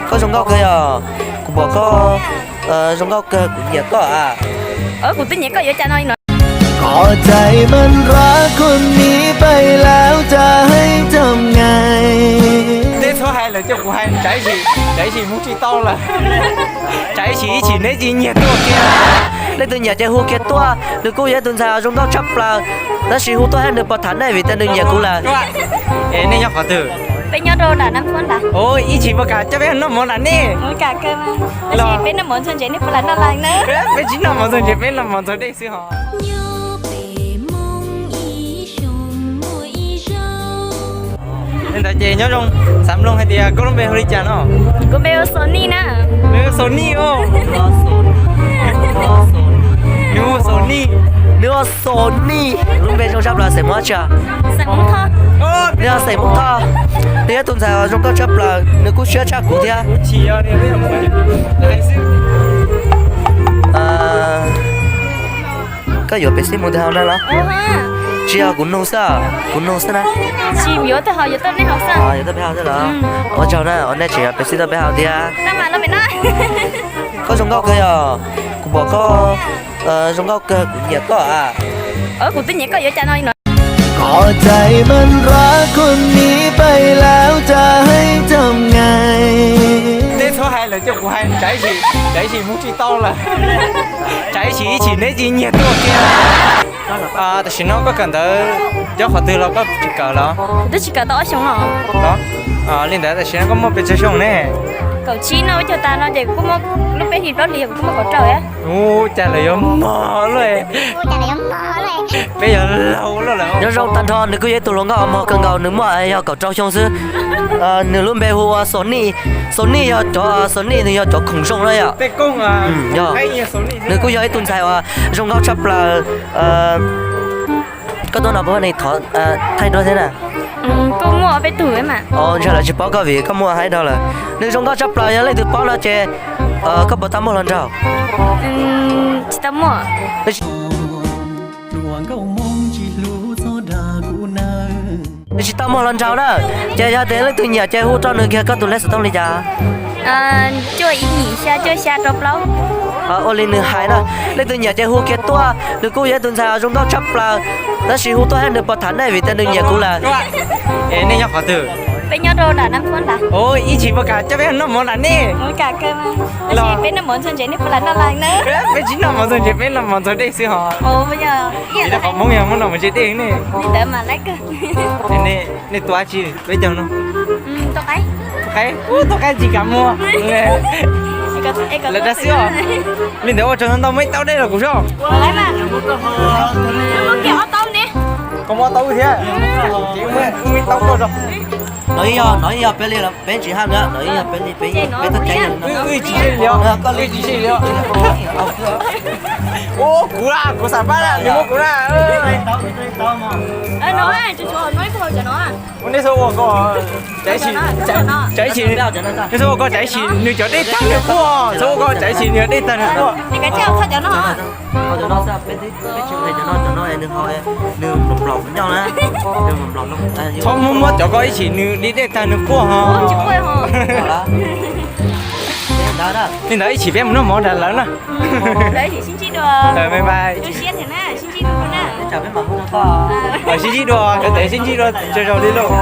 Koj zoo nkauj kawg yog, kuv pom koj zoo nkauj kawg, kuv nyiam koj a. Kuv twb nyiam koj yuav cas no no. Qhov txhais mas nrov kuv nim pais laus tas heev txom nyem. Neb txhob hais lawm, coj kuv hais, tsam ib chim, tsam ib chim mus tsis tau lawm. Tsam ib chim ib chim neb tsis nyiag tuaj kiag. Leej twg nyiam ces hu kiag tuaj, nws kuj yog ib tug ntxhais zoo nkauj tshaj plaws. Tab sis hu tuaj thiab nws puas tham nej vim tias nws nyiam kuv lawm. Es nej nyob qhov twg? Peb nyob rau nram Nab Phuab ntag. Ib chim puas kam coj peb noj mov nram nej? Peb noj mov ntxuag ntses nej puas lam noj lawm na? Peb tsis noj mov ntxuag ntses, peb noj mov ntxuag dej xwb hos. Li ntawd ces nyob zoo, xav mloog hais tias koj lub npe hu li cas no? Kuv npe hu Xos Nij na. Npe hu Xos Nij os. Nws hu Xos Nij. Nws hu Xos Nij, lub npe zoo tshaj plaws, xeem Hmoob tshaj. Nws yog xeem Hmoob Thoj. Nws yog tus ntxhais zoo nkauj tshaj plaws, nws kuj siab tshaj kuv thiab. Koj yuav pes xib mus ntawm hauv na los? Tsis yog, kuv nug xwb, kuv nug xwb na. Tsis yuav, yuav tuaj peb hauv xwb los? Ua tsaug na, nej tseem yuav pes xib tuaj peb hauv thiab. Koj zoo nkauj kawg yog, kuv pom koj zoo nkauj kawg, kuv nyiam koj a. Kuv twb nyiam koj yuav cas no no. Qhov txhais mas nrov kuv nim pais laus tas heev txom nyem. Neb txhob hais lawm, coj kuv hais, tsam ib chim, tsam ib chim mus tsis tau lawm. Tsam ib chim ib chim neb tsis nyiag tuaj kiag. Tam sim no koj kawm ntawv nyob qhov twg los koj tsis kawm los? Twb tsis kawm tau ob xyoos no. Li ntawd tam sim no koj muaj pes tsawg xyoo ne? Kaum tsib no, ib caug tas no ces kuj muaj lub peb hlis plaub hlis kuv kuj muaj kaum rau. Ua cas lawv yuav mog luaj? Peb yuav laus luaj lawm. Nyob zoo tag nrho, nws kuj yog ib tug hluas nkauj mog kawg nkaus, nws muaj yog kaum rau xyoo xwb. Nws lub npe hu ua Xos Nij. Xos Nij yog cov, Xos Nij nws yog cov khoom zoo na yom. Nws kuj yog ib tug ntxhais uas zoo nkauj tshaj plaws. Koj tuaj no puas muaj neeg thov thaij duab thiab na? Kuj muaj peb tug mas. Ntshai lawv tsis paub koj vim koj muaj haib dhau lawm. Nws zoo nkauj tshaj plaws, yog leej twg paub no ces koj puas tau muaj hluas nraug? Tsis tau muaj. Nws tsis tau muaj hluas nraug na. Ces yog tias leej twg nyiam ces hu rau nws kiag, koj tus lej xov tooj li cas? Cuaj ib yim xya cuaj xya rau plaub. Ua li nws hais na, leej twg nyiam ces hu kiag tuaj, nws kuj yog ib tus ntxhais zoo nkauj tshaj plaws. Tab sis hu tuaj thiab nws puas tham nej vim tias nws nyiam kuv lawm. Es nej nyob qhov twg? Peb nyob rau nram Nab Phuab ntag. Ib chim puas kam coj peb noj mov nram nej? Peb noj mov ntxuag ntses nej puas lam noj lawm na? Peb tsis noj mov ntxuag ntses, peb noj mov ntxuag dej xwb hos. Yog qhov Hmoob yog muab noj mov ntxuag dej ne. Li ntawd mas lawm kawg. Nej tuaj dab tsi peb caug no? Tuaj qaib. Tuaj qaib tsis kam muag. Lawv dab xwb os. Li ntawd ua tsaug ntau, muaj ib taub dej los kuv soj. Koj muab ob taub thiab. Muab ib taub koj soj. No ib yog, no ib yog peb li, peb tsis haj na, no ib yog peb li, peb, peb tuaj ceev. Wb tsis seb li os, wb tsis seb li os. Ua kuv la, kuv xam pab la, nws muab kuv la. Ua nej xub ua koj, tsam ib chim, nej xub ua koj tsam ib chim nws cov dej tag nws quaj, xub ua koj tsam ib chim nws dej tag nws quaj. Txhob muab muab cov koj ib chim nws dej tag nws quaj ho. Li ntawd ib chim peb mus noj mov nram lawv na. Bye bye. Sib ntsib dua, sib ntsib dua, sib ntsib dua, tsev zaug li lauj.